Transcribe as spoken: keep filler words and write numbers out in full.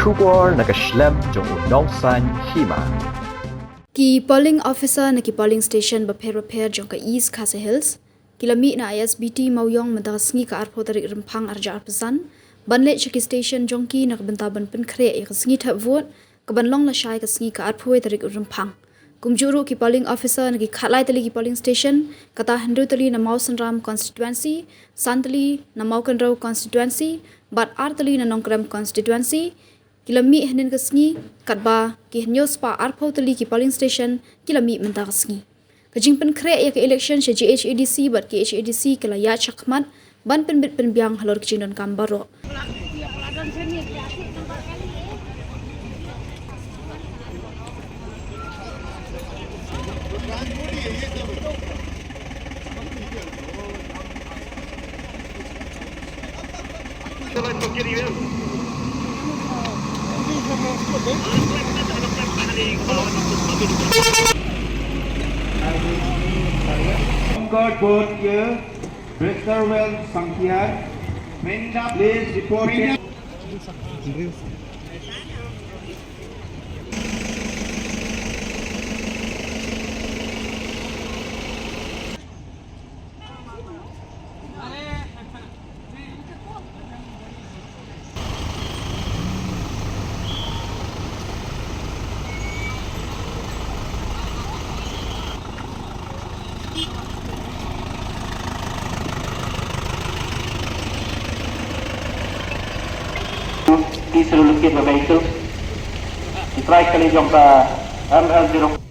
Khubor na ka shlem jong u nongsan hima. Ki polling officer na ki polling station bapher bapher jong ka East Khasi Hills ki la mih na I S B T Mawïong mynta ka sngi ka arphew tarik Rymphang arhajar arphew san ban leit sha ki station jong ki na ka bynta ban pynkhreh ïa ka sngi thep vote ka ban long lashai ka sngi ka arphew tarik Rymphang. Kumjuh ruh ki polling officer na ki khatlai tylli ki polling station, kata hynriew tylli na Mawsynram constituency, san tylli na Mawkynrew constituency bad ar tylli na Nongkrem constituency ki la mih hynnin ka sngi, katba ki hynñiew spah arphew tylli ki polling station ki la mih mynta ka sngi. Ka jingpynkhreh ïa ka election sha G H A D C bad K H A D C ka la ïaid shakhmat ban pynbit pynbiang halor ki jingdonkam baroh. Guard Board ke Bristol Well Sangkiar, please report. Please relocate the vehicles. Try kali jong ka M L zero.